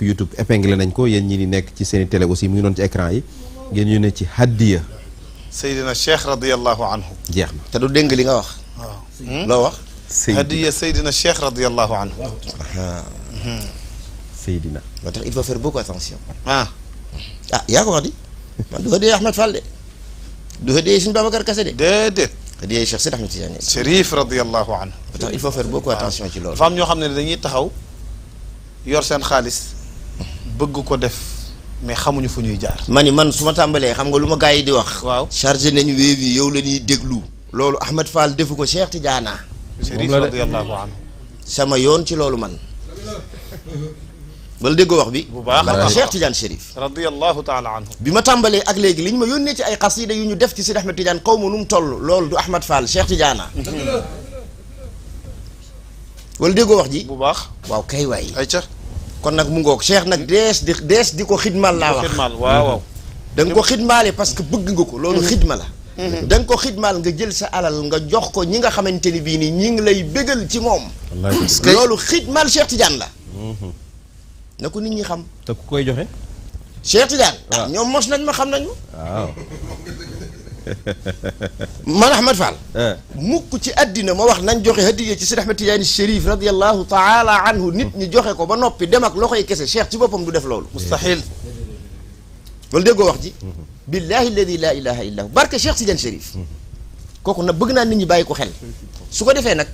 YouTube épinglé nañ ko yéen ñi di nekk ci seen i télé aussi mu ngi doon ci écran yi ngeen yónnee ci hadiya Seydina Cheikh radiyallahu anhu. jeex na te du dégg li nga wax. waaw loo wax. hadiya Seydina Cheikh radiyallahu anhu. Seydina. moo tax il faut faire beaucoup attention. ah yaa ko wax di man du hadiya Ahmed Fall de du hadiya Sëñ Babacar Kassé de. déedéet. hadiya Cheikh Sidi Ahmed Tidiane. Chérif radiyallahu anhu. moo tax il faut faire beaucoup attention ci loolu. dafa am ñoo xam ne dañuy taxaw yor seen xaalis bëgg ko def mais xamuñu fu ñuy jaar. ma ni man su ma tàmbalee xam nga lu ma gars yi di wax. waaw chargé nañu Wave yow la ñuy déglu. loolu Ahmed Fall defu ko Cheikh Tidiane. Chérif radiyallahu anhu. sama yoon ci loolu man. wala déggoo wax bi. bu baax a man baax Cheikh Tidiane Chérif. radiyallahu taala anhu. bi ma tàmbalee ak léegi li ñu ma yónnee ci ay xasida yu ñu def ci Sidi Ahmed Tidiane xaw ma nu mu toll loolu du Ahmed Fall Cheikh Tidiane. wala déggoo wax ji. bu baax. waaw kay waay. ayca. kon nag mu ngoog Cheikh nag dees di ko xidmal laa wax. xidmaal waaw waaw. da nga ko xidmaale parce que bëgg nga ko loolu xidma la. da nga ko xidmaal nga jël sa alal nga jox ko ñi nga xamante ni bii nii ñi ngi lay bégal ci moom. loolu xidmaal Cheikh Tidiane la. na ko nit ñi xam. te ku koy joxe. Cheikh Tidiane. waaw ñoom mos nañ ma xam nañ ma. waaw. man Ahmed Fall. mukk ci àddina ma wax nañ joxe hadiya ci Sidi Ahmed Tidiane Chérif radiyallahu taala anhu nit ñi joxe ko ba noppi dem ak loxoy kese Cheikh ci boppam du def loolu. mustahil. loolu déggoo wax ji. billahi alladi la ilaha illa hu barke Cheikh Tidiane Chérif. kooku nag bëgg naa nit ñi bàyyi ko xel. su ko defee nag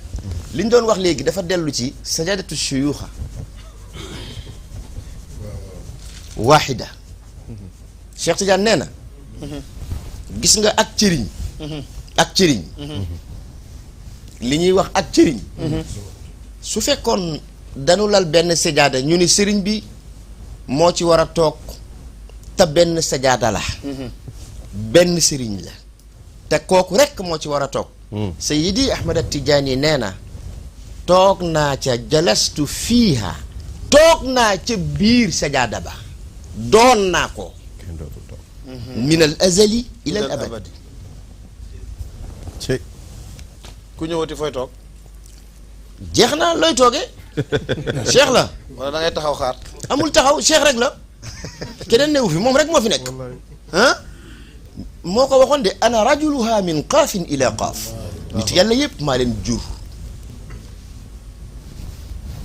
li ñu doon wax léegi dafa dellu ci sajadatu shuyuxa waaxida. Cheikh Tidiane nee na. gis nga ak cëriñ. ak cëriñ. li ñuy wax ak cëriñ. su fekkoon dañu lal benn sajaada ñu ni sëriñ bi moo ci war a toog te benn sajaada la. benn sëriñ la. te kooku rekk moo ci war a toog. Sayyidi Ahmad Tijaani nee na toog naa ca jalastu fiiha toog naa ca biir sajaada ba doon naa ko. min al azali ila al abadi. ku ñëwati fooy toog. jeex na looy toogee. cheikh la. wala da ngay taxaw xaar. amul taxaw cheikh rek la. keneen newu fi moom rek moo fi nekk. ah moo ko waxoon de ana rajuluha min qaafin ila qaaf. nit yàlla yépp maa leen jur.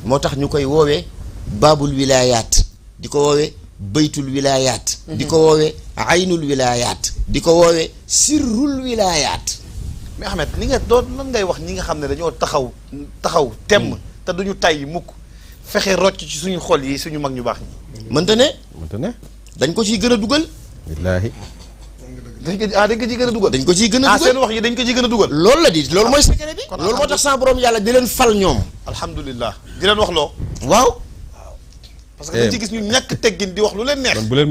moo tax ñu koy woowee baabul wilaayaat di ko woowee baytul wilaayaat di ko woowee aynul wilaayaat di ko woowee sirrul wilaayaat. mais Ahmed ni nga doon lan ngay wax ñi nga xam ne dañoo taxaw temm te duñu tàyyi mukk fexe rocc ci suñu xol yi suñu mag ñu baax ñi. mënta ne. mënta ne. dañ ko ciy gën a dugal. wallaahi. dañ ko ciy gën a dugal. dañ ko ciy gën a dugal seen wax yi dañ ko ciy gën a dugal. loolu la di loolu mooy secret bi. loolu moo tax sa borom yàlla di leen fal ñoom. alhamdulilah di leen wax loo. waaw. parce que dañ ci gis ñu ñàkk teggin di wax lu leen neex. kon bu leen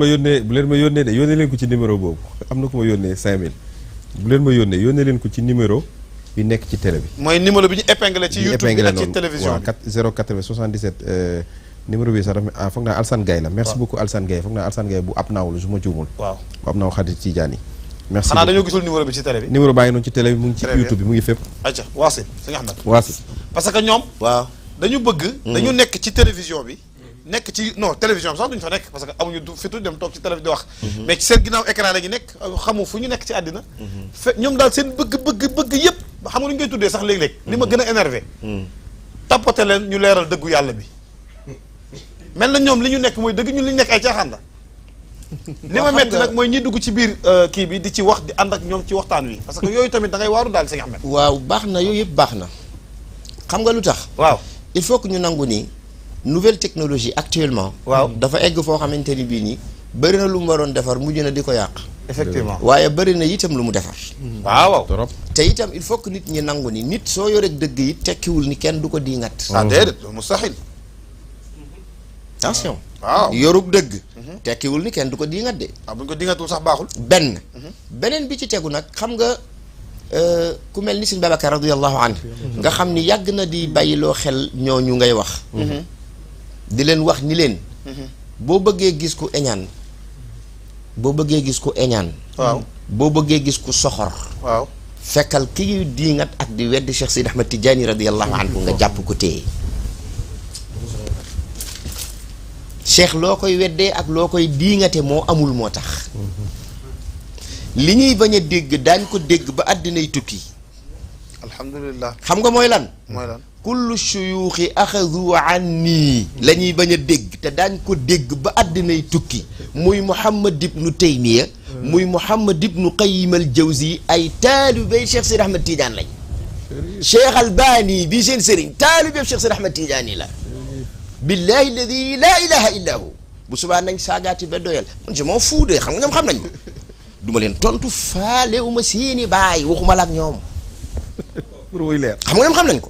ma yónnee de yónnee leen ko ci numéro boobu am na ku ma yónnee 5000 bu leen ma yónnee leen ko ci numéro bi nekk ci télé bi. mooy numéro bi ñu épinglé ci YouTube bi ak ci télévision bi. 080 77 numéro bi sax dafa foog naa Alsane Gaye la. merci beaucoup Alsane Gaye foog naa Alsane Gaye bu ab naaw la su ma juumul. waaw bu ab naaw xarit Tidiane yi. merci xanaa dañoo gisul numéro bi ci télé bi. numéro baa ngi noonu ci télé bi mu ngi ci YouTube bi mu ngi fépp. ayca waasi sëñ Ahmed. waasi. parce que ñoom. waaw dañu bëgg. dañu nekk ci télévision bi. nekk ci non télévision bi sax duñu fa nekk parce que amuñu fitu dem toog ci télé bi di wax. mais ci seen ginnaaw écran la ñu nekk xamu fu ñu nekk ci àddina. ñoom daal seen bëgg yëpp xam nga lu ñu koy tuddee sax léeg-léeg. li ma gën a énervé. tapoté leen ñu leeral dëggu yàlla bi. mel na ñoom li ñu nekk mooy dëgg ñun li ñu nekk ay caaxaan la. li ma metti nag mooy ñi dugg ci biir kii bi di ci wax di ànd ak ñoom ci waxtaan wi parce que yooyu tamit da ngay waaru daal sëñ Ahmed. waaw baax na yooyu yëpp baax na. xam nga lu tax. waaw il faut que ñu nangu ni nouvelle technologie actuellement. waaw dafa egg foo xamante ni bii nii bëri na lu mu waroon defar mujj na di ko yàq. effectivement waaye bëri na itam lu mu defar. waaw trop. te itam il faut que nit ñi nangu ni nit soo yoree dëgg yi tekkiwul ni kenn du ko diingat. ah déedéet loolu mustahil. attention. waaw yorug dëgg. tekkiwul ni kenn du ko diingat de. waaw bu ñu ko dingatul sax baaxul. benn. beneen bi ci tegu nag xam nga ku mel ni sëñ Babacar radiyallahu anhu nga xam ni yàgg na di bàyyiloo xel ñooñu ngay wax. di leen wax ni leen. boo bëggee gis ku eñaan. boo bëggee gis ku eñaan. waaw boo bëggee gis ku soxor. waaw fekkal ki ñuy diingat ak di weddi Cheikh Sidi Ahmed Tidiane radiyallahu anhu nga jàpp ko téye. cheikh loo koy weddee ak loo koy diingate moo amul moo tax li ñuy bañ a dégg daañ ko dégg ba àddinay tukki. alhamdulilah. xam nga mooy lan. mooy lan. kullu shuyuuxi axadu anni la ñuy bañ a dégg te daañ ko dégg ba àddinay tukki muy Muhammad ibnu Taymiya muy Muhammad ibnu Qayyim al Jawzi ay taalibey Cheikh Sidi Ahmed Tidiane lañ. Cheikh Albani bii seen sëriñ taalibey Cheikh Sidi Ahmed Tidiane la. billahi alladi laa ilaha illa hu bu subaa nañ saagaati ba doyal man je m'en fous de xam nga ñoom xam nañ ma du ma leen tontu faalewuma seeni baay waxuma la ak ñoom. pour muy leer. xam nga ñoom xam nañ ko.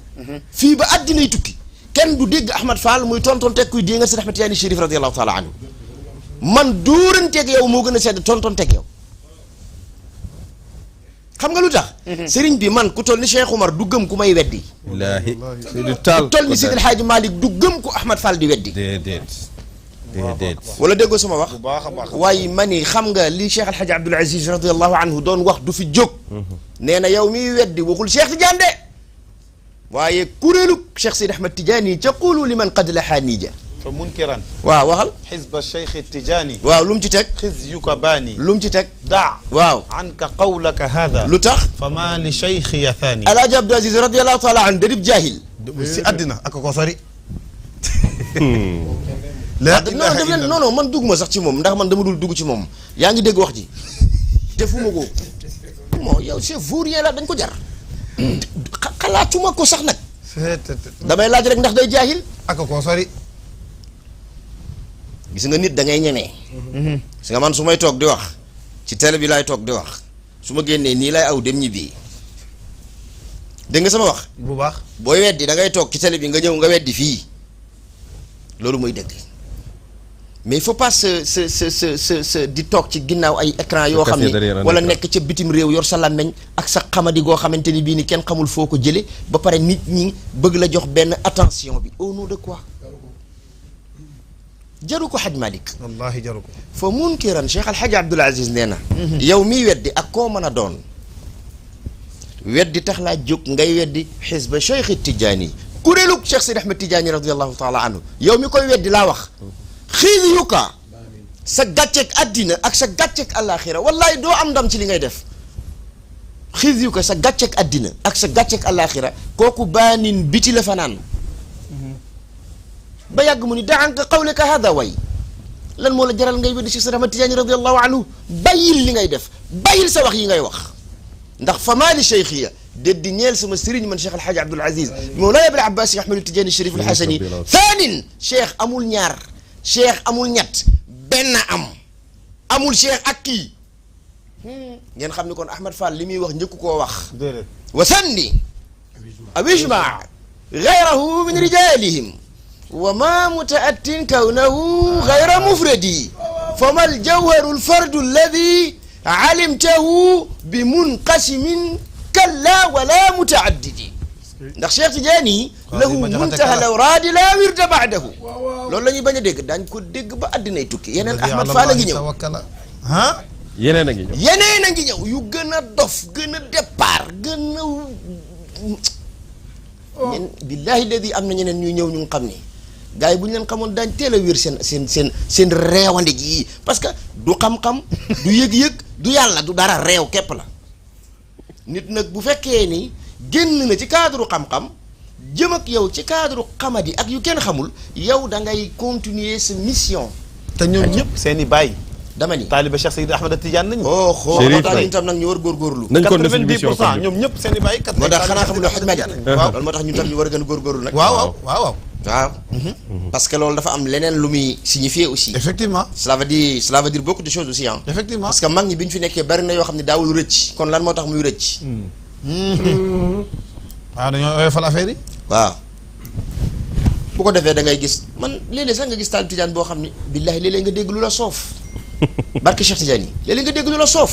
fii ba àddinay tukki kenn du dégg Ahmad Fall muy tonton teg kuy dégg nga Sidi Ahmed Tidiane Chérif radiyallahu taala anhu man dóoranteeg yow moo gën a sedd tonton teg yow. xam nga lu tax. sëriñ bi man ku toll ni Cheikh Oumar du gëm ku may weddi. wallaahi. du taal ku toll ni Seydi El Hadji Malick du gëm ku Ahmad Fall di weddi. déedéet. déedéet. wala déggoo sama wax. bu baax a baax. waaye ma ni xam nga li Cheikh El Hadji Abdoul Aziz radiyallahu anhu doon wax du fi jóg. nee na yow miy weddi waxul Cheikh Tidiane de. waaye kuréelu Cheikh Seydi Ahmed Tidiane yi ca qulu liman qad lahaa niija. fa munkiran. waaw waxal. xizba Cheikh Tidiane. waaw lu mu ci teg. xizyuka baani. lu mu ci teg. daa. waaw. anka qawlaka haada. lu tax. fa maa li Cheikh ya thani. El Hadji Abdoul Aziz radiyallahu taala anhu dadib jaahil. si àddina ak ko sori. non man dugguma sax ci moom ndax man dama dul dugg ci moom yaa ngi dégg wax ji defuma ko moo yow c'est vaurien la dañ ko jar xalaatuma ko sax nag damay laaj rek ndax day jaahil ak ko sori. gis nga nit da ngay ñemee gis nga man su may toog di wax ci télé bi laay toog di wax su ma génnee nii laay aw dem ñibbi dégg nga sama wax bu baax. booy weddi da ngay toog ci télé bi nga ñëw nga weddi fii loolu mooy dëgg mais il faut pas se di toog ci ginnaaw ay écran yoo xam ne wala nekk ca bitim réew yor sa làmmeñ ak sa xamadi goo xamante ni bii ni kenn xamul foo ko jële ba pare nit ñi bëgg la jox benn attention bi au nom de quoi jaru ko Hadj Malick wallaahi jaru ko. fa munkiran Cheikh Al Hadj Abdoul Aziz nee na yow miy weddi ak koo mën a doon weddi tax laa jóg ngay weddi xisba Cheikh Tidiane kuréelu Cheikh Sidi Ahmed Tidiane radiyallahu taala anhu yow mi koy weddi laa wax xiilyuka sa gàcceeg àddina ak sa gàcceeg àllaaxira wallaay doo am ndam ci li ngay def xiilyuka sa gàcceeg àddina ak sa gàcceeg àllaaxira kooku baanin biti la fanaan ba yàgg mu ni daanka qawlaka hada way lan moo la jaral ngay weddi Cheikh Sidi Ahmed Tidiane radiyallahu anhu bàyyil li ngay def bàyyil sa wax yi ngay wax ndax famaali cheikhiya déddi ñeel sama sëriñ man Cheikh El Hadj Abdoul Aziz Mawlaaya Abul Abbas Ahmad Tidiane Chérif al Hasani thaanin cheikh amul ñaar cheikh amul ñett benn amul cheikh ak kii ngeen xam ni kon Ahmad Fall li muy wax njëkku koo wax déedéet. wa sanni aw ijmaa gayrahu min rijalihim wa ma mutaattin kawnahu gayra mufradi fama aljawharu alfardu alladi alimtahu bi munqasimin kalla wala mutaaddidi ndax Cheikh Tidiane lahu muntaha lawraadi laa wirda baadahu loolu la ñuy bañ a dégg daañ ko dégg ba àddinay tukki yeneen Ahmad Fall a ngi ñëw ah. yeneen a ngi ñëw. yeneen a ngi ñëw yu gën a dof gën a départ gën a billaahi alladi am na ñeneen ñuy ñëw ñu xam ni gars yi bu ñu leen xamoon daañ teel a wér seen reewande ji parce que du xam-xam du yëg-yëg du yàlla du dara réew képp la nit nag bu fekkee ni génn na ci cadre xam-xam jëm ak yow ci cadre xamadi ak yu kenn xamul yow da ngay continuer sa mission. te ñoom ñëpp seen i baay. dama ni taaliba Cheikh Seydi Ahmed Tidiane nañu. oh xoo Chérif tax ñun tam nag ñu war góorgóorlu. nañ ko def mission 90% ñoom ñëpp seen i baay. moo tax xanaa xamul Hadj Malick. waaw loolu moo tax ñun tam ñu war a gën a góorgóorlu nag. waaw waaw waaw. waaw. parce que loolu dafa am leneen lu muy signifier aussi. effectivement. cela veut dire beaucoup de choses aussi ah. effectivement parce que mag ñi bi ñu fi nekkee bari na yoo xam ne daawul rëcc. kon lan moo tax muy rëcc. waaw dañoo oyofal affaire yi. waaw bu ko defee da ngay gis man léeg-léeg sax nga gis taal Tidiane boo xam ne billaahi léeg-léeg nga dégg lu la soof barke Cheikh Tidiane yi léeg-léeg nga dégg lu la soof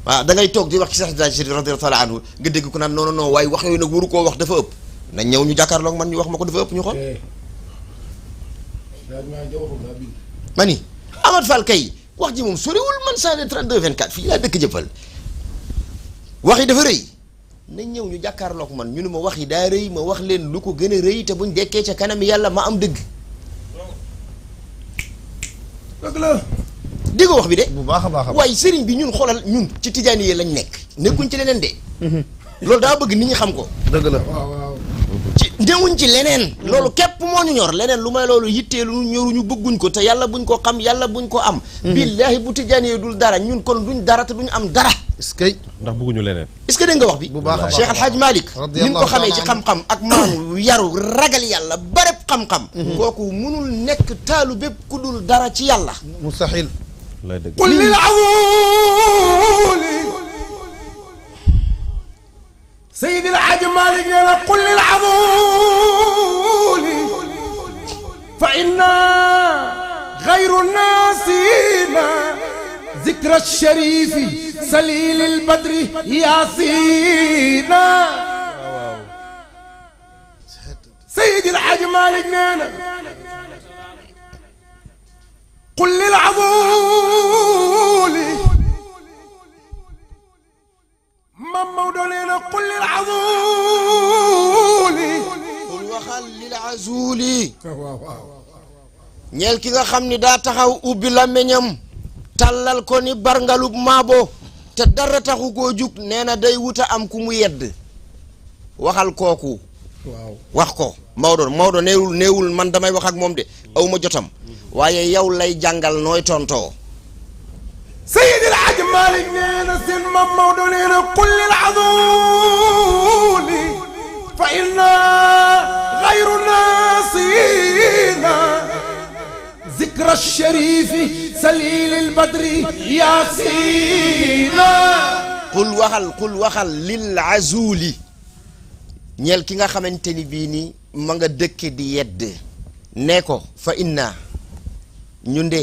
waaw da ngay toog di wax ci Cheikh Tidiane radiyallahu taala anhu nga dégg ku naan non non non waaye wax yooyu nag waru koo wax dafa ëpp nañ ñëw ñu jàkkaarloog man ñu wax ma ko dafa ëpp ñu xool ma ni Ahmad Fall kay wax ji moom soriwul man 132 24 fii laa dëkk jëppal wax yi dafa rëy nañ ñëw ñu jàkkaarloog man ñu ne ma wax yi daa rëy ma wax leen lu ko gën a rëy te buñ dekkee ca kanam yàlla ma am dëgg dëgg la. dégg nga wax bi de. bu baax a baax a baax. waaye sëriñ bi ñun xoolal ñun ci tijaani yi lañ nekk. nekkuñ ci leneen de. loolu daa bëgg nit ñi xam ko. dëgg la. waaw waaw. ci newuñ ci leneen. loolu képp moo ñu ñor leneen lu may loolu yitteelu ñoruñu bëgguñ ko te yàlla buñ ko xam yàlla buñ ko am. billaahi bu tijaani yi dul dara ñun kon duñ dara te duñ am dara. est-ce que. ndax bëgguñu leneen. est-ce que dégg nga wax bi. bu baax a baax Cheikh Al Hadj Malick. ni mu ko xamee ci xam-xam ak maanu yaru ragal yàlla bareb xam-xam. kooku munul nekk taalu bépp ku dul dara ci yàlla. mustahil. lay dëgg. qul lil azuli Seydi El Hadji Malick nee na qul lil azuli fa inna xayru naasina ذكر الشريف سليل البدر ياسينا سيد الحاج مالك نانا قل للعضول مام مودولينا قل للعضول قل وخل للعزول ñeel ki nga xam ni daa taxaw ubbi làmmiñam tàllal ko ni barngalub maabo te dara taxu koo jug nee na day wuta am ku mu yedd waxal kooku waaw wax ko Maodo neewul man damay wax ak moom de aw ma jotam waaye yow lay jàngal nooy tontoo Seydi El Hadji Malick nee na seen mam Maodo nee na qul lil azuli fa inna xayru naasina ذكر الشريف سليل البدر ياسينا qul waxal lil azuli ñeel ki nga xamante ni bii ni ma nga dëkke di yedd nee ko fa inna ñu nde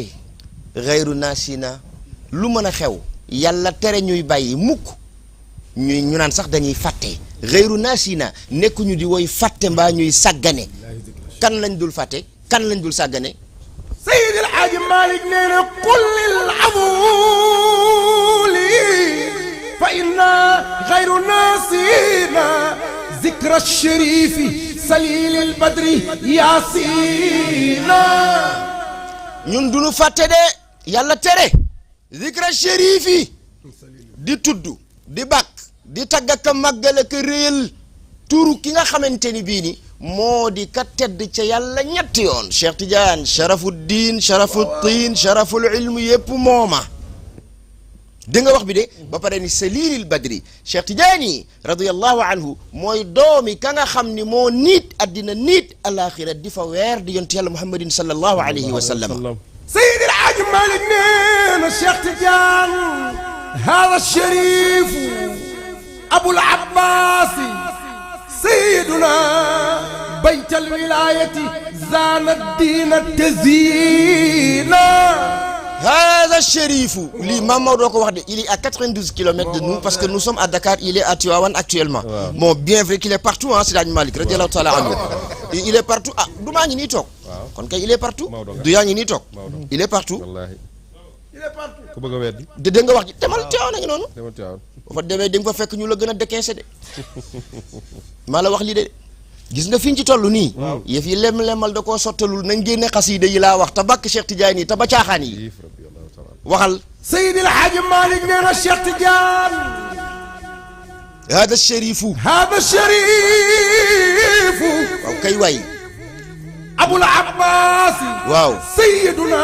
xayru naasina lu mën a xew yàlla tere ñuy bàyyi mukk ñu naan sax dañuy fàtte xayru naasina nekkuñu di woy fàtte mbaa ñuy sàggane kan lañ dul fàtte kan lañ dul sàggane Seydi El Hadji Malick nee na qul lil azuli fa inna xayru naasina zikra sharifi salilil badri yaasina ñun duñu fàtte de yàlla tere zikra sharifi di tudd di bàkk di tagg ak màggal ak réel turu ki nga xamante ni bii ni moo di ka tedd ca yàlla ñetti yoon Cheikh Tidiane sharafuddin sharafuddin sharaful ilm yépp mooma dégg nga wax bi de ba pare ni salilil badri Cheikh Tidiane radiyallahu anhu mooy doomi ka nga xam ni moo niit addina niit alaxira di fa weer di yonent yàlla muhammadin sallallahu alayhi wa sallam Seydi El Hadji Malick nee na Cheikh Tidiane hada sharif abul abbasi سيدنا بيت الولاية زان الدين التزيينا هذا الشريف li Mame Maodo ko wax de il est à 92 km de nous parce que nous sommes à Dakar il est à Tivaouane actuellement bon bien vrai qu'il est partout hein Seydi Hadji Malick radiyallahu ta'ala anhu il est partout ah du maa ngi nii toog kon kay il est partout du yaa ngi nii toog il est partout wallaahi ku bëgg a weddi de dégg nga wax ji demal Tivaouane ngi noonu demal Tivaouane bu fa demee di nga fa fekk ñu la gën a décaissé de maa la wax lii de gis nga fi ñu ci toll nii yëf yi lem-lemal da koo sottalul nañ génne xasiida yi laa wax te bàkk Cheikh Tidiane yi te ba caaxaan yi waxal Seydi El Hadji Malick nee na Cheikh Tidiane hada sharifu hada sharifu waaw kay waay abul abbas waaw sayyiduna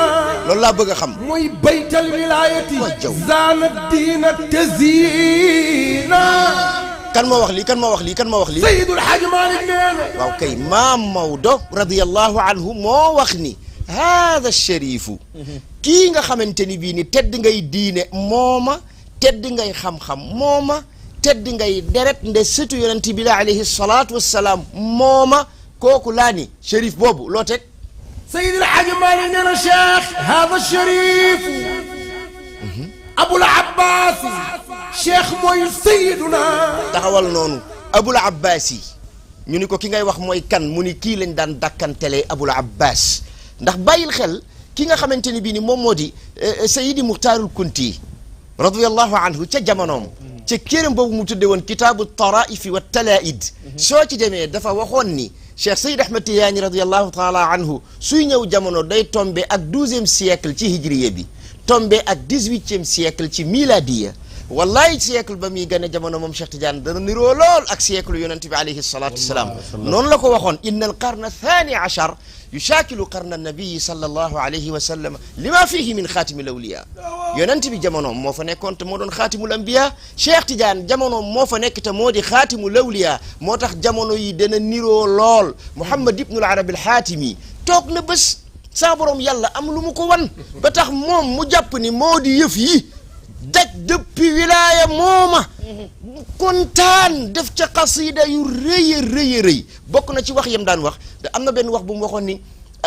loolu laa bëgg a xam mooy baytal wilayati jaw zaana diina tazina kan moo wax lii kan moo wax lii kan moo wax lii Seydul Hadji Malick nee na waaw kay maam Maodo radiyallahu anhu moo wax ni hada sharifu kii nga xamante ni bii ni tedd ngay diine mooma tedd ngay xam-xam mooma tedd ngay deret nde sëtu yonent bi la alayhi salaatu wassalaam mooma kooku laa ni shérif boobu loo teg Seydil Hadji Malick nee na cheikh hada shérif Abul Abbas cheikh mooy Seyduna taxawal noonu Abul Abbas yi ñu ni ko ki ngay wax mooy kan mu ni kii lañ daan dàkkantelee Abul Abbas ndax bàyyil xel ki nga xamante ni bii ni moom moo di Seydi Muxtaarul Kunti radiyallahu anhu ca jamonoom ca kéeram boobu mu tudde woon kitaabu taraifi wa talaid soo ci demee dafa waxoon ni Cheikh Seyd Ahmed Tidiane radiallahu taala anhu suy ñëw jamono day tombe ak 12e siècle ci hijriye bi tombe ak 18e siècle ci miladiya wallahi siècle ba muy gën a jamono moom Cheikh Tidiane dana niroo lool ak siècle yonent bi alayhi salatu wasalaam noonu la ko waxoon inna al qarna thani achar yushakilu qarna nabii sallallahu alayhi wa sallam lima fihi min xaatimi lawliya yonent bi jamonoom moo fa nekkoon te moo doon xaatimul ambiya Cheikh Tidiane jamonoom moo fa nekk te moo di xaatimu lawliya moo tax jamono yi dana niroo lool Muhammad ibnul Arabi al-Xaatimi toog na bés saa borom yàlla am lu mu ko wan ba tax moom mu jàpp ni moo di yëf yi daj depuis wilaaya mooma kontaan def ca qasida yu rëy a rëy a rëy bokk na ci wax yam daan wax da am na benn wax bu mu waxoon ni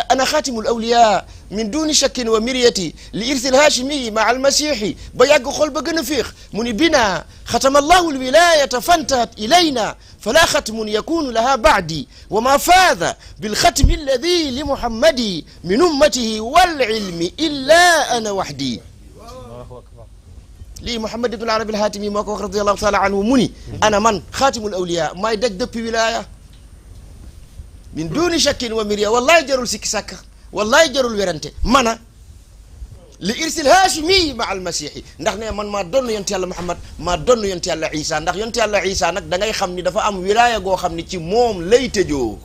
ana xaatimul awliya min duni shakkin wa miryati li irsil hashimi maa almasihi ba yàgg xol ba gën a féex mu ni bina xatama allahu alwilayata fantahat ilayna fala xatmun yakunu laha baadi wa ma faada bilxatmi alladi li muhammadi min ummatihi walilmi illa ana waxdi lii Muhammad ibn Arabi al-Hatimi moo ko wax radiyallahu taala anhu mu ni ana man xaatimul awliya maay daj dëppi wilaya min duni shakkin wa mirya wallahi jarul sikki sàkk wallahi jarul werante mana li irsil hashimi ma almasihi ndax ne man maa donn yonte yàlla Muhammad maa donn yonte yàlla Isa ndax yonte yàlla Isa nag da ngay xam ni dafa am wilaya goo xam ni ci moom lay tëjoo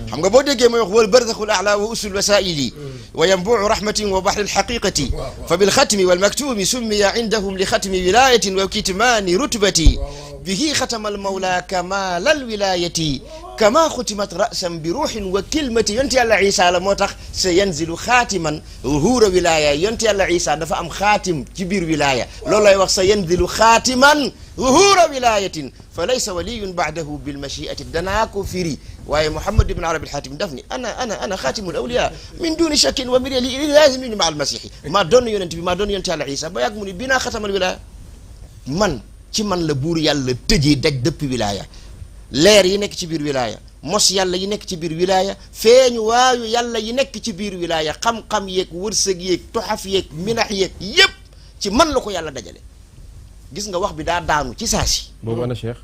xam nga boo déggee mooy wax wal barzaxul a'la wa usul wasaili wa yanbuu rahmatin wa bahri alxaqiqati fa bilxatmi walmaktumi summiya indahum li xatmi wilayatin wa kitmani rutbati bihi xatama almawla kamal alwilayati kama xutimat rasan bi ruuxin wa kilmati yonte yàlla Isa la moo tax sa yanzilu xaatiman huura wilaya yonte yàlla Isa dafa am xaatim ci biir wilaya loolu lay wax sa yanzilu xaatiman huura wilayatin fa laysa waliyun baadahu bilmachiati danaa ko firi waaye Muhammad ibn Arabi al-Hatim daf ni ana xaatimul awliya min duni shakkin wa mirya li lazimi ma almasihi maa doon yonent bi maa doon yonent yàlla Isa ba yàgg mu ni binaa xatamal wilaya man ci man la buur yàlla tëjee daj dëpp wilaya leer yi nekk ci biir wilaya mos yàlla yi nekk ci biir wilaya feeñu waayu yàlla yi nekk ci biir wilaya xam-xam yeeg wërsëg yeeg toxaf yeeg minax yeeg yépp ci man la ko yàlla dajale gis nga wax bi daa daanu ci saa si boobu ana Cheikh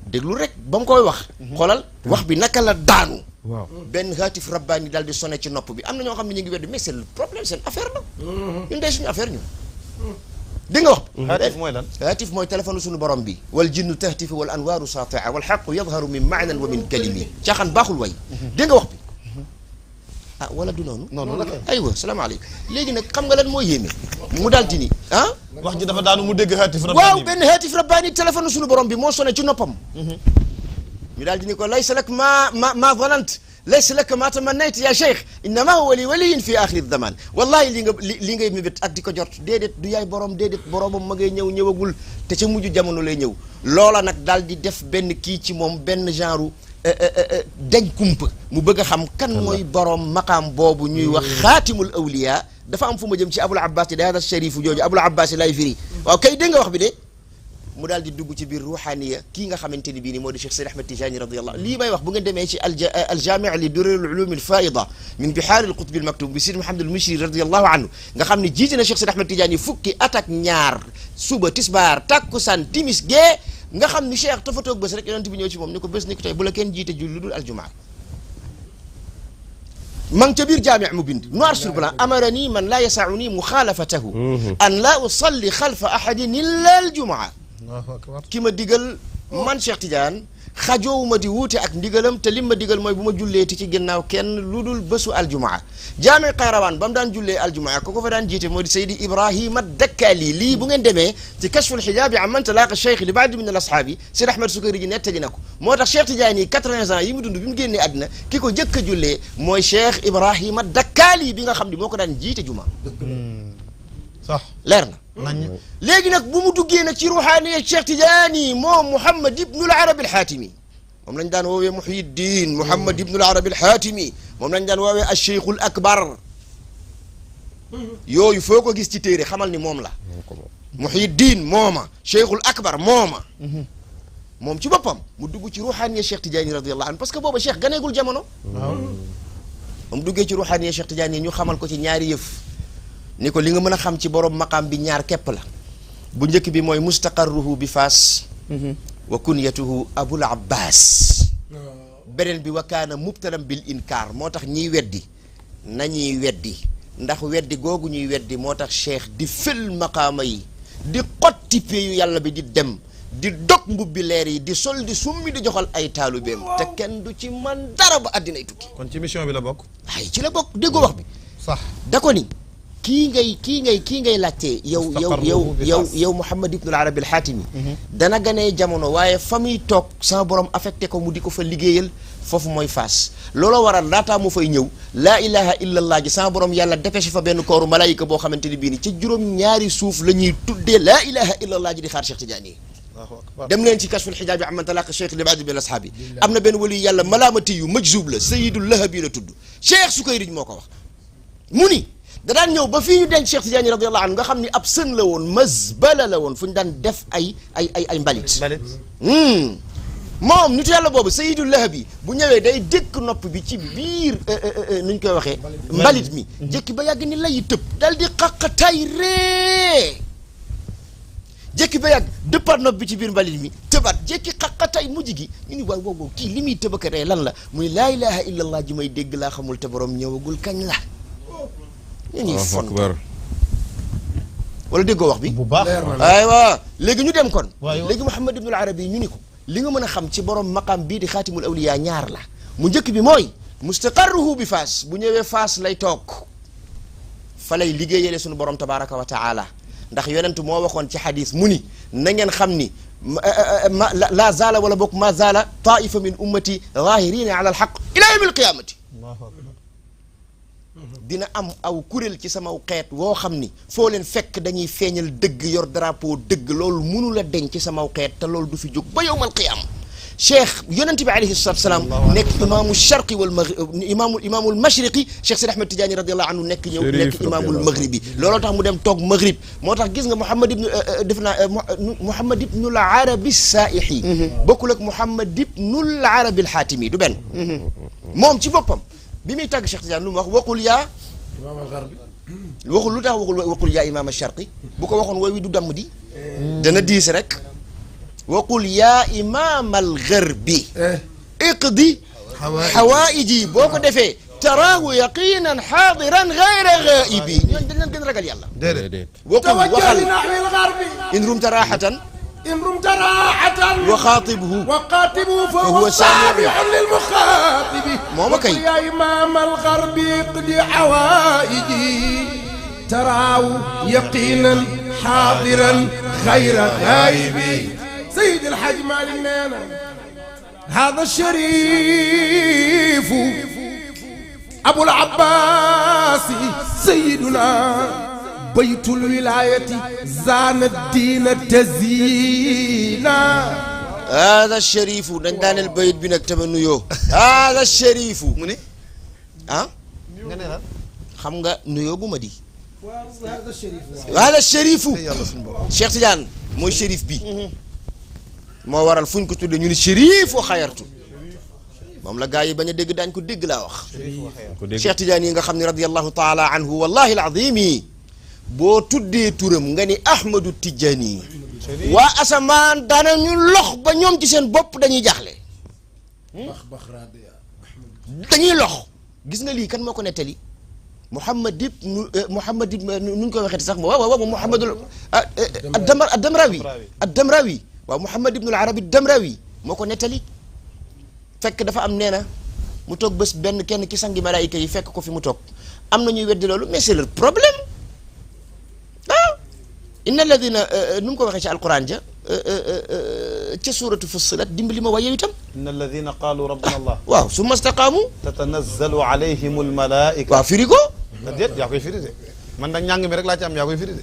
déglu rek ba mu koy wax xoolal wax bi naka la daanu waaw benn haatif rabbaani daal di sonné ci nopp bi am na ñoo xam ne ñu ngi weddi mais c'est le problème seen affaire la ñun day suñu affaire ñun dégg nga wax haatif mooy lan haatif mooy téléphone suñu borom bi wal jinnu tahtifu wal anwaaru saatia wal xaqu yadharu min maanan wa min kalimi caaxaan baaxul way dégg nga wax bi ah wala du noonu noonu la kay aywa salaamaaleykum léegi nag xam nga lan moo yéeme mu daal di ni ah wax ji dafa daanu mu dégg haatif rabbaani waaw benn haatif rabbaani téléphone suñu borom bi moo sonné ci noppam ñu daal di ni ko laysa lak ma zanant laysa lak ma tamannayt ya cheikh innama huwa li waliyin fi axiri zaman wallahi li ngay mébét ak di ko jot déedéet du yaay borom déedéet boromam ma ngay ñëwagul te ca mujj jamono lay ñëw loola nag daal di def benn kii ci moom benn genre dañ kumpa mu bëgg a xam kan mooy borom maqaam boobu ñuy wax xaatimul awliya dafa am fu ma jëm ci abul abbas yi daada sharifu jooju abul abbas yi lay firi waaw kay dégg nga wax bi de mu daal di dugg ci biir ruhaniya kii nga xamante ni bii ni moo di Cheikh Seydi Ahmed Tijani radiyallahu lii may wax bu ngeen demee ci aljami li durarul ulum alfaida min bihaar alqutb almaktub bi Sidi Mouhamadul Mushri radiyallahu anhu nga xam ne jiite na Cheikh Seydi Ahmed Tijani fukki at ak ñaar suba tisbaar takkusaan timis gee nga xam ni Cheikh dafa toog bés rek yonent bi ñëw ci moom ni ko bés ni ko tey bu la kenn jiite julli lu dul aljumaa ma ngi ca biir jaami mu bind noir sur blanc amarani man laa yasauni muxaalafatahu an laa usalli xalfa ahadin illa aljumaa ki ma digal man Cheikh Tidiane xajoowuma di wuute ak ndigalam te lim ma digal mooy bu ma julleeti ci ginnaaw kenn lu dul bésu aljumaa jaami Qayrawaan ba mu daan jullee aljumaa ko fa daan jiite moo di Seydi Ibrahima Dakkali lii bu ngeen demee ci kashful xijaabi an man talaaqa cheikh li baadi min al ashaabi Seydi Ahmed Sukayri ji nettali na ko moo tax Cheikh Tidiane yi 80 ans yi mu dund bi mu génnee àddina ki ko jëkk a jullee mooy Cheikh Ibrahima Dakkali bi nga xam ni moo ko daan jiite jumaa sax leer na léegi nag bu mu duggee nag ci ruuxaaniya Cheikh Tidiane moom Muhammad ibnul Arabi al-Hatimi moom lañ daan woowee Muhyiddin Muhammad ibnul Arabi al-Hatimi moom lañ daan woowee al-Cheikhul Akbar yooyu foo ko gis ci téere xamal ni moom la Muhyiddin mooma Cheikhul Akbar mooma moom ci boppam mu dugg ci ruuxaaniya Cheikh Tidiane radiyallahu anhu parce que booba Cheikh ganeegul jamono moom duggee ci ruuxaaniya Cheikh Tidiane ñu xamal ko ci ñaari yëf ni ko li nga mën a xam ci borom maqaam bi ñaar képp la bu njëkk bi mooy mustaqarruhu bi faas wa kunyatuhu abul abbas beneen bi wa kaana mubtalam bil inkaar moo tax ñiy weddi nañuy weddi ndax weddi googu ñuy weddi moo tax cheikh di fël maqaama yi di xotti peyu yàlla bi di dem di dog mbubbi leer yi di sol di summi di joxal ay taalubeem te kenn du ci man dara ba àddinay tukki kon ci mission bi la bokk. ay ci la bokk déggoo wax bi sax da ko ni kii ngay laajtee yow Muhammad ibnul Arabi al-Xaatimi dana ganee jamono waaye fa muy toog sama borom affecté ko mu di ko fa liggéeyal foofu mooy Faas looloo waral laataa mu fay ñëw laa ilaha illallah ji sama borom yàlla dépêché fa benn kooru malaayika boo xamante ni bii ni ca juróom-ñaari suuf la ñuy tuddee laa ilaha illallah ji di xaar Cheikh Tidiane yi dem leen ci kashful xijaab bi amman talaqa cheikh li baadi bil ashaabi am na benn wali yàlla malaamati yu majzub la sayidul lahabi la tudd Cheikh Sukayrij moo ko wax mu ni da daan ñëw ba fii ñu denc Cheikh Tidiane radiyallahu anhu nga xam ni ab sën la woon mazbala la woon fu ñu daan def ay mbalit moom nitu yàlla boobu sayidul lahabi bu ñëwee day dëkk nopp bi ci biir nuñ koy waxee mbalit mi jëkki ba yàgg ni lay tëb dal di xaqatay ree jékki ba yàgg dëppaat nopp bi ci biir mbalit mi tëbaat jékki xaqatay mujj gi ñu ni waaw kii li muy tëbaka ree lan la muy laa ilaha illallah ji may dégg laa xamul te borom ñëwagul kañ la ñu ñuy font wala déggoo wax bi bu baax aywa léegi ñu dem kon léegi Muhammad ibnul Arabi ñu ni ko li nga mën a xam ci borom maqam bii di xaatimul awliya ñaar la mu njëkk bi mooy mustaqarruhu bi Faas bu ñëwee Faas lay toog fa lay liggéeyale suñu borom tabaraka wa taala ndax yonent moo waxoon ci xadis mu ni na ngeen xam ni la zaala wala boog ma zaala taifa min ummati zahirina ala alxaq ila yawmi alqiyamati dina am aw kuréel ci sama xeet woo xam ni foo leen fekk dañuy feeñal dëgg yor drapeau dëgg loolu mënu la deñ ci sama xeet te loolu du fi jóg ba yawmal qiyaama cheikh yonent bi alayhi salatu wasalaam nekk imaamu sharqi wal maghrib imaamul mashriqi cheikh Sidi Ahmed Tidiane radiyallahu anhu nekk imaamul maghribi looloo tax mu dem toog maghrib moo tax gis nga Muhammad ibnul Arabi Saaixi bokkul ak Muhammad ibnul Arabi al-Xaatimi du benn moom ci boppam bi muy tàgg Cheikh Tidiane lu mu wax waqul yaa waxul lu tax waqul yaa imaam al-sharqi bu ko waxoon wooy wi du damm di dana diis rek waqul yaa imaam al-gharbi iqdi xawaaiji boo ko defee taraahu yaqinan xaadiran gayra gaa'ibi ñooñu dañ leen gën ragal yàlla déedéet waqul waxal naxwi al-garbi in rumta raaxatan in rumta raaxatan وخاطبه فهو سامع للمخاطب ماما كي يا إمام الغرب اقضي حوائجي تراه يقينا حاضرا غير غائب سيد الحاج مالك نانا هذا الشريف أبو العباس سيدنا بيت الولاية زان الدين تزينا هذا الشريف دان البيت بنك تمنيو هذا الشريف mu ni nga ne la xam nga nuyoo bu ma di هذا الشريف Cheikh Tidiane mooy shérif bi moo waral fuñ ko tudde ñu ni shérif wa xayartu moom la gaa yi bañ a dégg daañ ko dégg laa wax Cheikh Tidiane yi nga xam ne radiyallahu taala anhu wallahi alazim yi boo tuddee turam nga ni Ahmadu Tidiane waa asamaan daanañu lox ba ñoom ci seen bopp dañuy jaaxle dañuy lox gis nga lii kan moo ko nettali Muhammad ibn nu ñu koy waxeeti sax waaw Muhammadul ad-Damrawi waaw Muhammad ibnul Arabi ad-Damrawi moo ko nettali fekk dafa am nee na mu toog bés benn kenn ci sangi malaayika yi fekk ko fi mu toog am na ñuy weddi loolu mais c'est leur problème inna alladina nu mu ko waxee ci alquran ja ca suuratu Fussilat dimbali ma waaye yow itam inna alladina qaalu rabbuna allah waaw summa staqaamu tatanazzalu alayhim almalaika waaw firi ko déet yaa koy firi de man nag ñàng mi rek laa ci am yaa koy firi de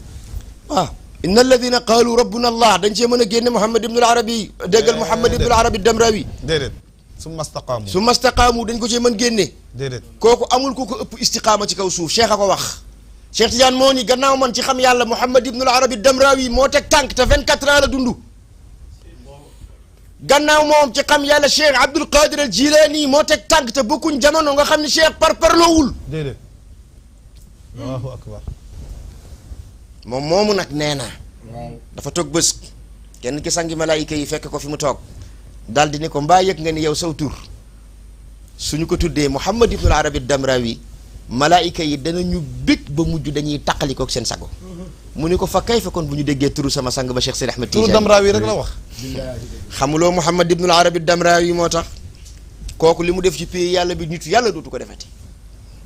waaw inna alladina qaalu rabbuna allah dañ cee mën a génne Muhammad ibnul Arabi déggal Muhammad ibnul Arabi Damrawi déedéet summa staqaamu summa staqaamu dañ ko cee mën génne déedéet kooku amul ku ko ëpp istiqaama ci kaw suuf Cheikh a ko wax Cheikh Tidiane moo ni gannaaw man ci xam yàlla Muhammad ibnul Arabi Damrawi moo teg tànk te 24 ans la dund gannaaw moom ci xam yàlla Cheikh Abdul Qadir al Jilani moo teg tànk te bokkuñ jamono nga xam ne Cheikh parparloowul déedéet Allahu akbar moom moomu nag nee na dafa toog bés kenn ki sangi malaayika yi fekk ko fi mu toog daal di ne ko mbaa yëg nga ni yow saw tur suñu ko tuddee Muhammad ibnul Arabi Damrawi malaayika yi danañu bég ba mujj dañuy taqalikook seen sago mu ni ko fa kay fa kon bu ñu déggee turu sama sang ba Cheikh Seydi Ahmed Tidiane turu Damrawi rek la wax. xamuloo Muhammad ibnul Arabi Damrawi moo tax kooku li mu def ci pays yàlla bi nitu yàlla dootu ko defati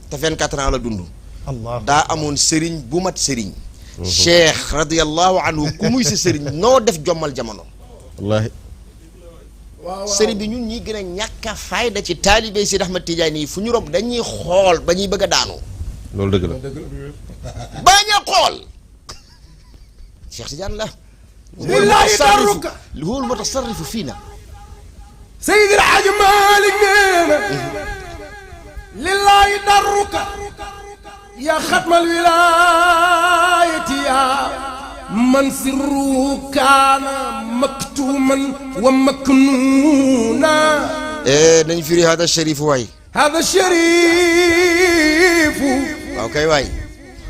te 24 ans la dund. Allah daa amoon sëriñ bu mat sëriñ. cheikh radiyallahu anhu ku muy si sëriñ noo def jommal jamono. wallaahi. sëriñ bi ñun ñi gën a ñàkk a fayda ci taalibe Seydi Ahmed Tidiane yi fu ñu rob dañuy xool ba ñuy bëgg a daanu. loolu dëgg la. bañ a xool. Cheikh Tidiane la. lillahi darruka huwa al-mutasarrifu fiina. Seydi El Hadji Malick nee na lillahi darruka yaa xatmal wilaayati yaa man sirru kaana maktuman wa maknuuna. nañ firi hada sharifu waay. hada sharifu. waaw kay waay.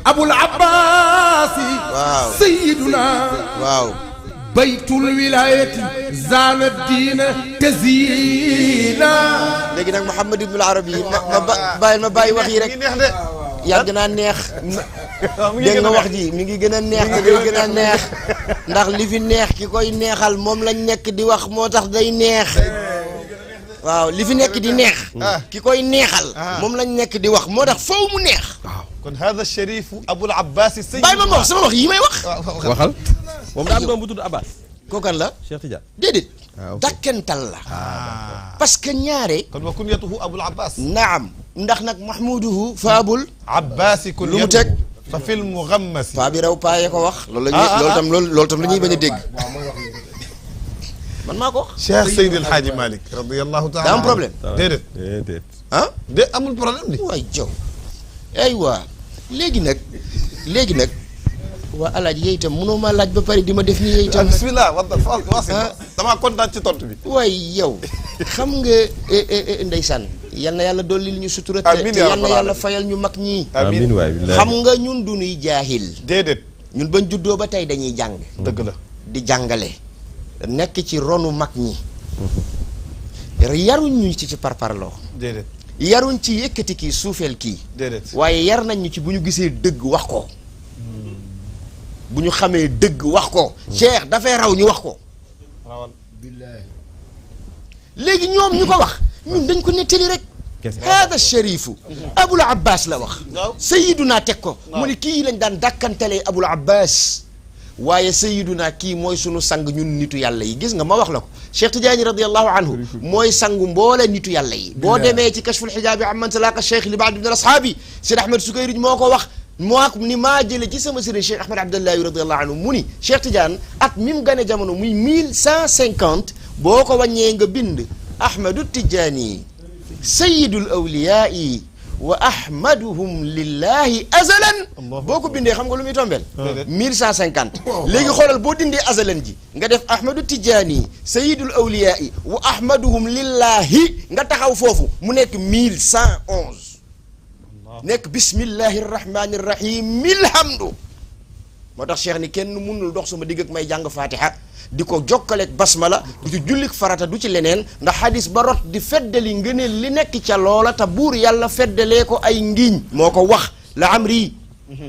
Abul Abbaasi. waaw Sayyiduna. waaw. baytul wilaayati zaana diina taziina. léegi nag Muhammad ibnul Arabi ma bàyyi wax yi rek. neex de. yàgg naa neex. dégg nga wax ji mi ngi gën a neex te day gën a neex. ndax li fi neex ki koy neexal moom lañ nekk di wax moo tax day neex. waaw li fi nekk di neex. ki koy neexal. moom lañ nekk di wax moo tax foofu mu neex. waaw kon hada sharifu Abul Abbas Sayyid. bàyyi ma wax sama wax yi may wax. waxal. moom daa am doom bu tudd Abbas. kookan la. Cheikh Tidiane. déedéet. ok dakkental la. parce que ñaare. kon wa kunyatuhu Abul Abbas. naam. ndax nag mahmuduhu fa abul. Abbas kunyatuhu. lu mu teg. fa fil mughammas. paa bi raw paa yee ko wax. loolu la ñuy loolu tam la ñuy bañ a dégg. man maa ko wax. Cheikh Seydi El Hadji Malick. radiyallahu taala. daa am problème. déedéet. déedéet. ah. de amul problème di. waay jow aywa léegi nag waa alaaj yooyu itam mënoo maa laaj ba pare di ma def nii yooyu itam. bismillah damaa kontaan ci tontu bi. waaye yow xam nga ndeysaan yal na yàlla dolli ñu sutura. amiin te yal na yàlla fayal ñu mag ñii. amiin waay billahi. xam nga ñun du ñuy jaahil. déedéet. ñun bañ juddoo ba tey dañuy jàng. dëgg la. di jàngale. nekk ci ronu mag ñi. yaruñ ñu ci parparloo. déedéet. yaruñ ci yëkkati kii suufeel kii. déedéet. waaye yar nañ ñu ci bu ñu gisee dëgg wax ko. bu ñu xamee dëgg wax ko. Cheikh dafay raw ñu wax ko. rawal. léegi ñoom ñu ko wax ñun dañ ko nettali rek. hada sharifu Abul Abbas la wax. waaw Sayyiduna teg ko. mu ni kii lañ daan dàkkantalee Abul Abbas. waaye Sayyiduna kii mooy sunu sang ñun nitu yàlla yi gis nga ma wax la ko Cheikh Tidiane radiyallahu anhu mooy sangu mboole nitu yàlla yi. boo demee ci kashful xijaabi amman talaqa cheikh li baad min al ashaabi Seydi Ahmed Sukayrij moo ko wax. moo ni maa jële ci sama sëriñ Cheikh Ahmed Abdallahi radiyallahu anhu mu ni Cheikh Tidiane at mi mu gane jamono muy 1150 boo ko wàññee nga bind Ahmadu Tidiane sayyidul awliyaai wa ahmaduhum lillahi azalan boo ko bindee xam nga lu muy tombeel 1150 léegi xoolal boo dindee azalan ji nga def Ahmadu Tidiane sayyidul awliyaai wa ahmaduhum lillahi nga taxaw foofu mu nekk 1111 nekk bismillahi rahmani rahim milhamdu moo tax Cheikh ni kenn mënul dox sama digg ak may jàng fatiha di ko jokkaleeg basmala du ci jullik farata du ci leneen ndax xadis ba rot di feddali ngëneel li nekk ca loola te buur yàlla feddalee ko ay ngiñ moo ko wax la amri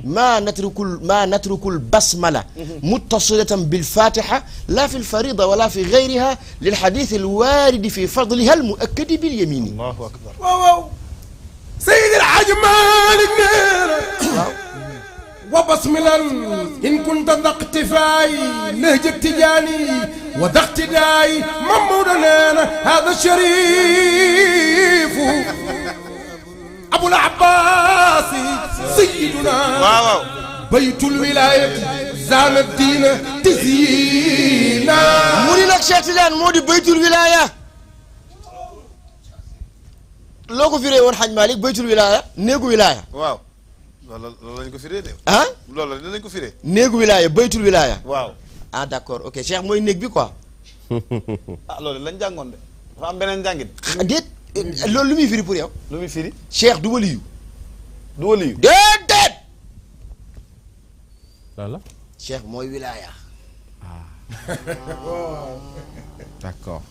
ma natrukul basmala muttasilatan bil fatiha la fi lfarida wala fi gayriha lil xadis al waaridi fi fadliha al muakkadi bil yamini. allahu akbar. waaw waaw Seydi El Hadji Malick nee na wa basmilan in kunta daqtifaay nahja tijaani wa daqtidaay Mamadou nee na hada sharifu Abul Abbas sayyiduna waaw. baytul wilaayati zaana diina taziina. mu ni nag Cheikh Tidiane moo di baytul wilaaya. loo ko firee woon xaj Malick baytul wilaaya néegu wilaaya. waaw. loolu lañ ko firee de. ah. loolu lañ ko firee. néegu wilaaya baytul wilaaya. waaw. ah d'accord ok Cheikh mooy néeg bi quoi. ah loolu lañ jàngoon de. dafa am beneen jàngin. déet loolu lu muy firi pour yow. lu muy firi. Cheikh du waliyu. du waliyu. déedéet. voilà. Cheikh mooy wilaaya. d'accord.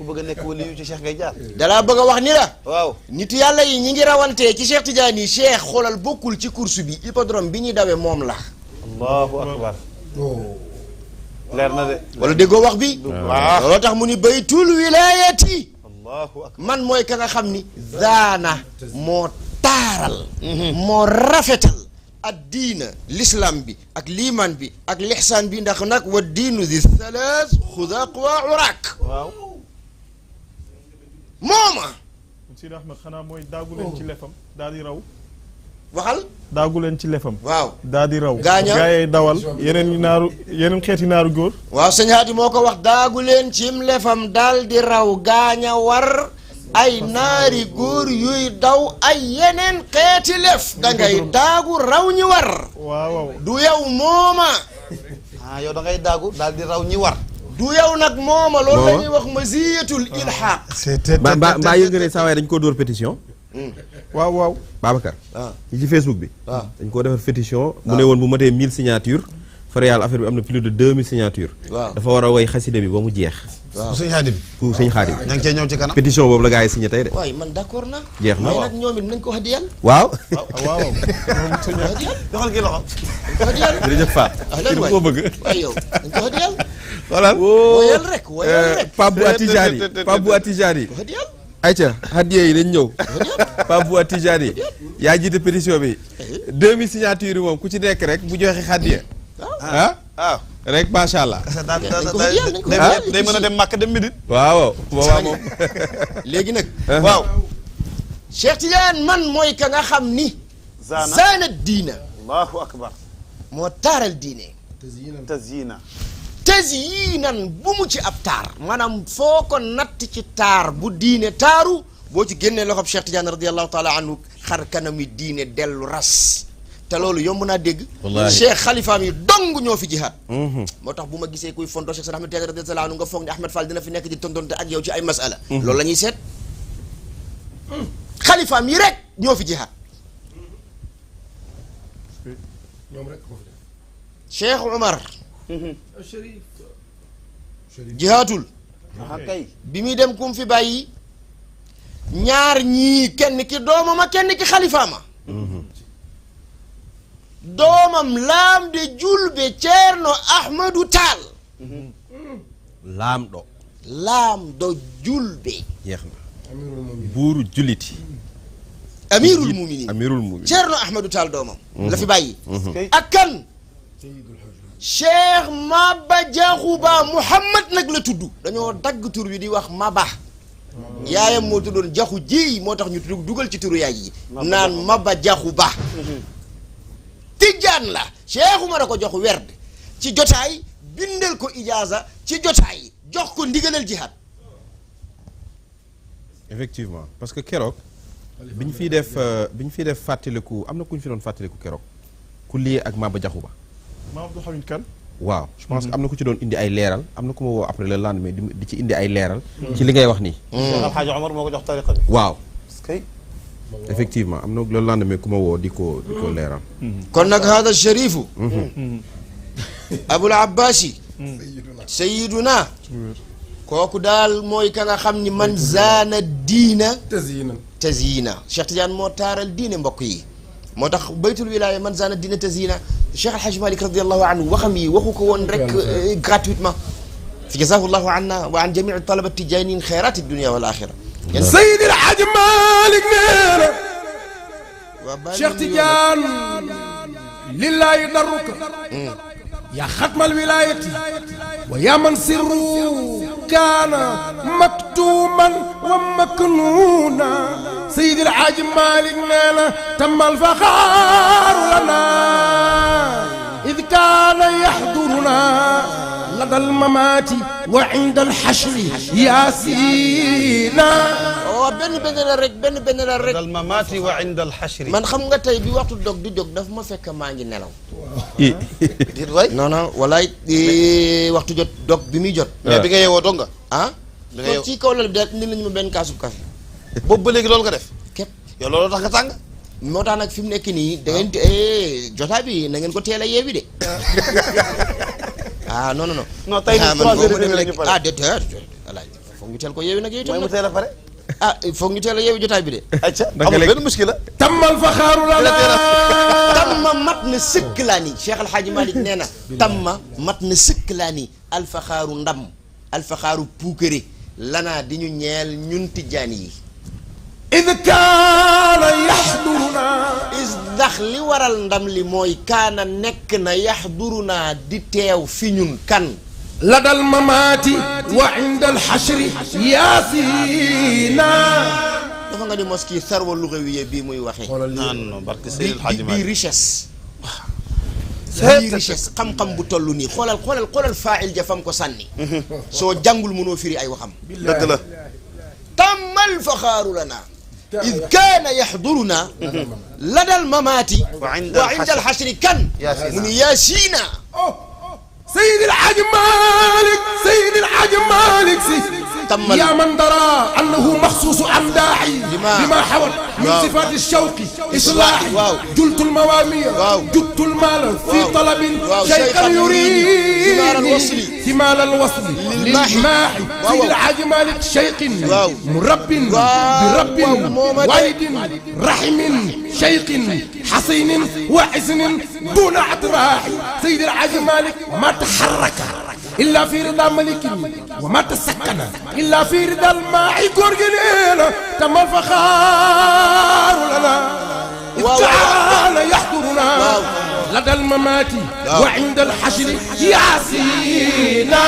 ku bëgg a nekk wali yu ci Cheikh ngay jaar. dalaa bëgg a wax ni la. waaw nitu yàlla yi ñi ngi rawantee ci Cheikh Tidiane yi Cheikh xoolal bokkul ci course bi hippodrome bi ñuy dawee moom la. allahu akbar. leer na de. wala déggoo wax bi. waaw looloo tax mu ni baytul wilayati. allahu akbar. man mooy ka nga xam ni. zaana moo taaral. moo rafetal. ak diina l'islam bi ak liimaan bi ak lixsaan bi ndax nag wa diinu di thalath xudaq wa urak. waaw. mooma. Sidi Ahmed xanaa mooy daagu leen ci lefam daal di raw. waxal. daagu leen ci lefam. waaw. daal di raw. gaaña gaayee dawal yeneen xeeti naaru góor. waaw sëñ Haadi moo ko wax daagu leen cim lefam daal di raw gaaña war ay naari góor yuy daw ay yeneen xeeti lef dangay daagu raw ñi war. waaw. du yow mooma. yow da ngay daagu daal di raw ñi war. du yow nag mooma loolu la ñuy wax maziyatul ilhaq. mbaa yëg nga ne saa waay dañ koo dóor pétition. waaw. Babacar. ñi ci Facebook bi. dañ koo defar pétition. mu ne woon bu matee 1000 signatures. fare yàlla affaire bi am na plus de 2000 signatures. dafa war a woy xasida bi ba mu jeex. waaw sëñ Xaadim. pour sëñ Xaadim. ña ngi cee ñëw ci kanam. pétition boobu la gars yi signé tey de. waaye man d'accord na. jeex na waaye nag ñoom it nañ ko hadiyal. waaw. waaw. doxal kii loxo. nañ ko hadiyal. jërëjëf Fatou. lan kii ko bëgg. waaye yow nañ ko hadiyal. voilà. woyal rek woyal rek. Pape Bou Atijani Pape Bou Atijani. ko hadiyal. ayca hadiya yi dañ ñëw. Pape Bou Atijani. yaa jiite pétition bi. 2000 signatures yi moom ku ci nekk rek bu joxe hadiya. waaw. rek macha allah. day mën a dem Màkka dem Médine. waaw boobaa moom. léegi nag. waaw. Cheikh Tidiane man mooy ka nga xam ni. zaana diina. allahu akbar. moo taaral diine. tazyina. tazyinan bu mu ci ab taar. maanaam foo ko natt ci taar bu diine taaru boo ci génnee loxob Cheikh Tidiane radiyallahu taala anhu xar kanami diine dellu ras. te loolu yomb naa dégg. wallaahi Cheikh xalifaam yi dong ñoo fi jihaad. moo tax bu ma gisee kuy fonto Cheikh Ahmed Tidiane radiyallahu anhu nga foog ne Ahmed Fall dina fi nekk di tontonte ak yow ci ay masala. loolu la ñuy seet. xalifaam yi rek ñoo fi jihaad. ñoom rek ko fi def. Cheikh Umar. jihaatul. kay. bi muy dem kum fi bàyyi. ñaar ñii kenn ki doomama kenn ki xalifaama. doomam laam de julbe Ceerno Ahmadu Taal. laam ɗo. laam do julbe. jeex na. buuru juliti. amirul muminin. amirul muminin. Ceerno Ahmadu Taal doomam. la fi bàyyi. ak kan. Cheikh Maba Jaxu Ba Muhammad nag la tudd. dañoo dagg tur wi di wax Maba. yaayam moo tuddoon Jaxu ji moo tax ñu dugal ci turu yaay yi. naan Maba Jaxu Ba. Tijjaan la Cheikh Umar a ko jox werd ci jotaay bindal ko ijaaza ci jotaay jox ko ndigalal jihaad. effectivement parce que keroog bi ñu fiy def fàttaliku am na ku ñu fi doon fàttaliku keroog ku lii ak Maba Jaxu Ba. Maam Abdou Hamid Kane. waaw je pense que am na ku ci doon indi ay leeral am na ku ma woo après le lendemain di ci indi ay leeral. ci li ngay wax nii. Cheikh Alxaaji Omar moo ko jox tariqa bi. waaw. kay. effectivement am na le lendemain ku ma woo di ko leeral. kon nag hada sharifu abul abbaasi sayiduna kooku daal mooy ka nga xam ni man zaana diina tazyiina Cheikh Tidiane moo taaral diine mbokk yi moo tax baytul wilaaya man zaana diina tazyiina Cheikh Alhaj Malik radiyallahu anhu waxam yi waxu ko woon rek gratuitement fi jazaahu llahu anna wa an jamii talaba tijaaniin xayraati dunia wal axira Seydi El Hadji Malick nee na Cheikh Tidiane lillahi darruka yaa xatmal wilayati wa yaa man sirru kaana maktuman wa maknuuna Seydi El Hadji Malick nee na tammal faxaaru lana id kaana yaxduruna lada almamaati wa inda alxashri yaasina waaw benn la rek benn la rek dal mamaati wa inda alxashri man xam nga tey bi waxtu dog di jóg daf ma fekk maa ngi nelaw dit waay non non walaay waxtu jot dog bi muy jot mais bi nga yeewoo dong nga ah bi nga yeewoo ci kaw lal bi daal indi nañu ma benn kaasub café boobu ba léegi loolu nga def képp yow loolu tax nga tàng moo tax nag fi mu nekk nii da ngeen jotaay bi na ngeen ko teel a yeewi de ah non non tey 3 heures la ñu pare ah déedéet voilà foog ñu teel ko yeewi nag yow itam mooy mu teel a pare. ah foog ñu teel a yeewi jotaay bi de ayca amul benn muskila. tammal faxaaru lana tamma mat na sëkk laa ni Cheikh El Hadj Malick nee na tamma mat na sëkk laa ni alfaxaaru ndam alfaxaaru puukare lanaa di ñu ñeel ñun tijjaan yi id kaana yaxduruna is ndax li waral ndam li mooy kaana nekk na yaxduruna di teew fi ñun kan ladal mamaati wa inda alxashri yaasina dafa nga ni mos kii sarwa lugawiye bii muy waxee non barke Seydil Hadji bii richesse bii richesse xam-xam bu toll nii xoolal faa'il ja fam ko sànni soo jàngul mënoo firi ay waxam dëgg la. tammal faxaaru lana id kaana yaxduruna ladal mamaati wa inda alxashri kan mu ni yaasina سيد الحاج مالك سي تمل يا من درى أنه مخصوص أمداحي لما حوت من صفات الشوق إصلاحي جلت الموامير جدت المال في طلب شيخا يريد ثمال الوصل للماحي سيد الحاج مالك شيخ مرب برب والد رحم شيخ حصين وحسن دون اعتراحي سيد الحاج مالك ما تحرك إلا في رضا ملك وما تسكن إلا في رضا الماعي قرقلين تم الفخار لنا إذ كان يحضرنا لدى الممات وعند الحشر ياسينا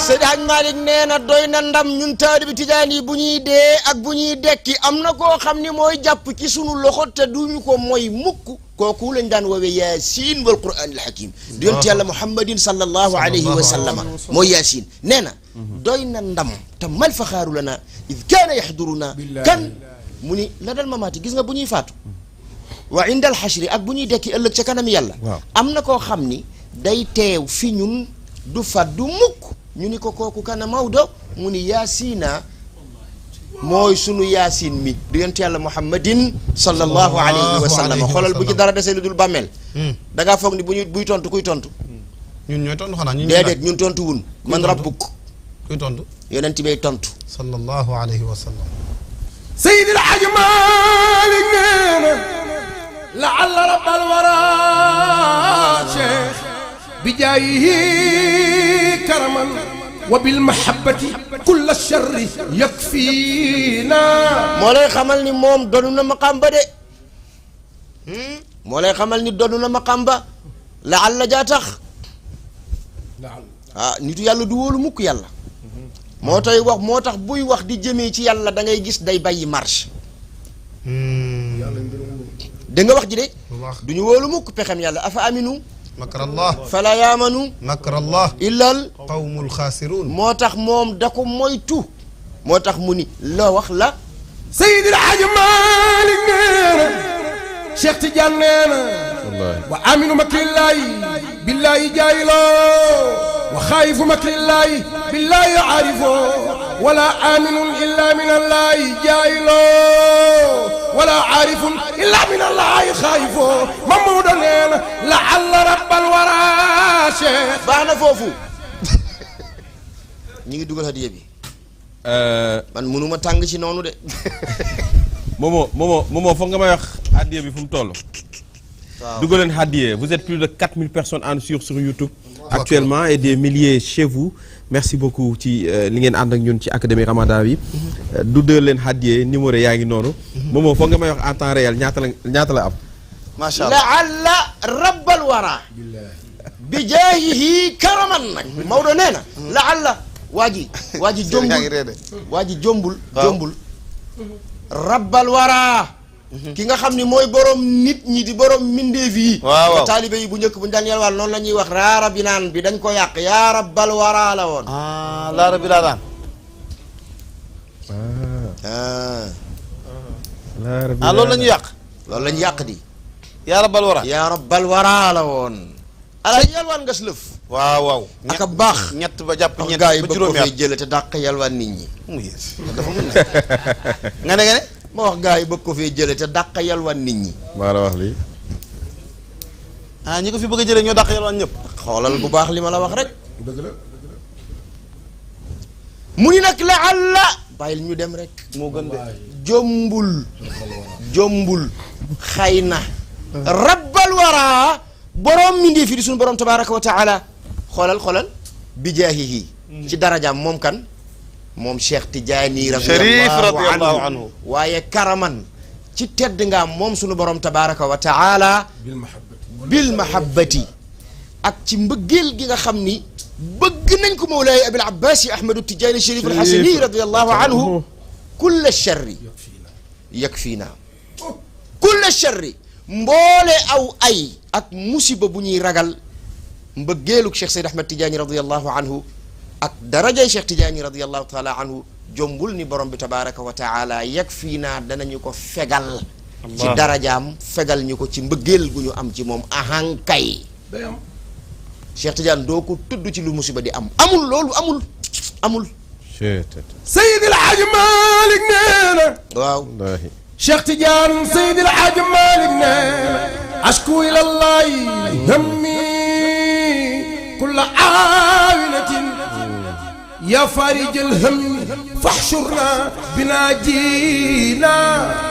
Seydi Hadj Malick nee na doy na ndam ñun taalibe Tijaan yi bu ñuy dee ak bu ñuy dekki am na koo xam ni mooy jàpp ci sunu loxo te duñu ko mooy mukk kooku lañ daan woowee Yaasiin wal Qur'aan al Hakiim di yonent Yàlla Muhammadin sallallahu alayhi wa sallama mooy Yaasiin nee na doy na ndam te mal faxaaru lana id kaana yaxduruna kan mu ni la dal mamaati gis nga bu ñuy faatu wa inda al xashri ak bu ñuy dekki ëllëg ca kanam yàlla am na koo xam ni day teew fi ñun du faddu mukk ñu ni ko kooku kana Maodo mu ni yaasina mooy sunu yaasin mi du yonent yàlla Muhammadin sallallahu alayhi wa sallam xoolal bu ci dara desee lu dul bàmmeel da ngaa foog ni bu ñuy buy tontu kuy tontu ñun ñooy tontu xanaa ñun déedéet ñun tontu wun man rabbuk kuy tontu yonent bay tontu sallallahu alayhi wa sallam سيد الحاج مالك نينا لعل رب الورى شيخ بجايه كرما وبالمحبة كل الشر يكفينا moo lay xamal ni moom donu na maqam ba de moo lay xamal ni donu na maqam ba laal jaa tax ah nitu yàlla du wóolu mukk yàlla moo tax buy wax di jëmee ci yàlla da ngay gis day bàyyi marche da nga wax ji de du ñu wóolu mukk pexem yàlla afa aminu makrallah fala yaamanu makrallah illal qawmul xaasiruun moo tax moom da ko moytu moo tax mu ni loo wax la سيد الحاج مالك نينا شيخ تجان نينا وآمن مكر الله بالله جايلو وخايف مكر الله بالله عارفه ولا آمن إلا من الله جايلو ولا عارف إلا من الله خايفه ممود لنا لعل رب الورى شيخ baax na foofu ñu ngi dugal hadiya bi man mënuma tàng ci noonu de Momo foog nga may wax hadiya bi fu mu toll dugal leen hadiya vous êtes plus de 4000 personnes en sur YouTube actuellement et des milliers chez vous merci beaucoup ci li ngeen ànd ak ñun ci académie Ramadan bi dugal leen hadiya numéro yaa ngi noonu Momo foog nga may wax en temps réel ñaata la am macha allah laalla rabbal wara bi jaahihi karaman nag Maodo nee na laalla waa ji jombul rabbal wara ki nga xam ni mooy borom nit ñi di borom mindeef yi waaw taalibe yi bu njëkk bu ñu daan yelwaan noonu la ñuy wax raara bi naan bi dañ ko yàq yaa rabbal wara la woon laara bi laa daan loolu la ñu yàq loolu la ñu yàq di yaa rabbal wara yaa rabbal wara la woon ala yelwaan nga lëf waaw aka baax ñett ba jàpp ñett gaa yi ba bëgg ko juróomi fee jële te dàq yelwaan nit ñi dafa mun nga ne ma wax gaa yi bëgg ko fee jële te dàq yelwaan nit ñi maa la wax lii ñi ko fi bëgg a jëlee ñoo dàq yalwaan ñëpp xoolal bu baax li ma la wax rek mu ni nag laalla bàyyil ñu dem rek moo gën de. jombul xëy na rabbal wara borom mindee fi di suñu borom tabaraka wa taala xoolal bi jaahihi ci darajaam moom kan moom Cheikh Tidiane radiyallahu anhu waaye karaman ci tedd nga moom suñu borom tabaraka wa taala bil mahabbati ak ci mbëggeel gi nga xam ni bëgg nañ ko mawlaay abil abbas ahmadu Tidiane Chérif al Hasani radiyallahu anhu kulla sharri yakfina kulla sharri mboole aw ay ak musiba bu ñuy ragal mbëggeelug Cheikh Seyd Ahmad Tidiane radiyallahu anhu ak darajay Cheikh Tidiane radiyallahu taala anhu jombul ni borom bi tabaraka wa taala yakfina danañu ko fegal ci darajaam fegal ñu ko ci mbëggeel gu ñu am ci moom ahankay Cheikh Tidiane doo ko tudd ci lu musiba di am amul loolu amul Seydi El Hadji Malick nee na waaw Cheikh Tidiane Seydi El Hadji Malick nee na ashku ila llahi hammi kulla aawinatin ya farijal hammi fahshurna binajina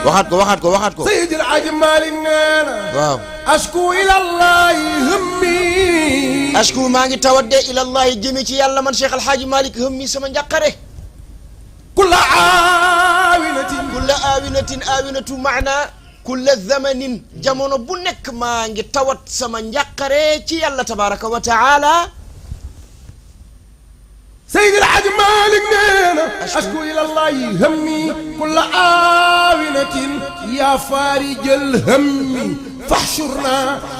waxaat ko Seydi El Hadji Malick nee na waaw ashku ila llahi hammi ashku maa ngi tawadde ila llahi jëme ci yàlla man Cheikh El Hadji Malick hammi sama njàqare kulla aawinatin aawinatu maana kulla zamanin jamono bu nekk maa ngi tawat sama njàqare ci yàlla tabaraka wa taala Seydi El Hadji Malick nee na ashku ila llahi hammi kulla aawinatin ya farijal hammi fahshurna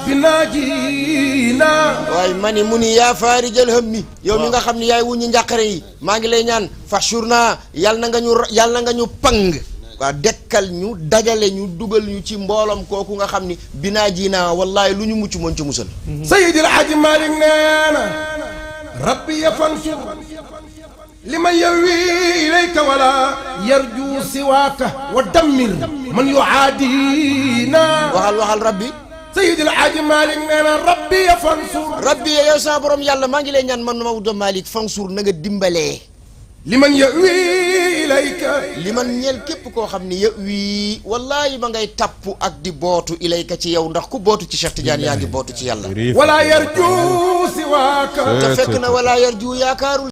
binajina waaye mani mu ni yaa faarijal hammi yow mi nga xam ne yaay wuñu njàqare yi maa ngi lay ñaan fahshurna yàlla na nga ñu pang waaw dekkal ñu dajale ñu dugal ñu ci mbooloom kooku nga xam ni binajina wallahi lu ñu mucc moon ci musal Seydi El Hadji Malick nee na rabbi fansur liman yawi ilayka wala yarju siwaaka wa dammir man yuaadina waxal rabbi Seydi El Hadji Malick nee na rabbi fansur rabbi yow sa borom yàlla maa ngi lay ñaan man Maodo Malick fansur na nga dimbalee liman yawi ilayka liman ñeel képp koo xam ni yawi wallahi ma ngay tapp ak di bootu ilayka ci yow ndax ku bootu ci Cheikh Tidiane yaa ngi bootu ci yàlla wala yarju siwaaka te fekk na wala yarju yaakaarul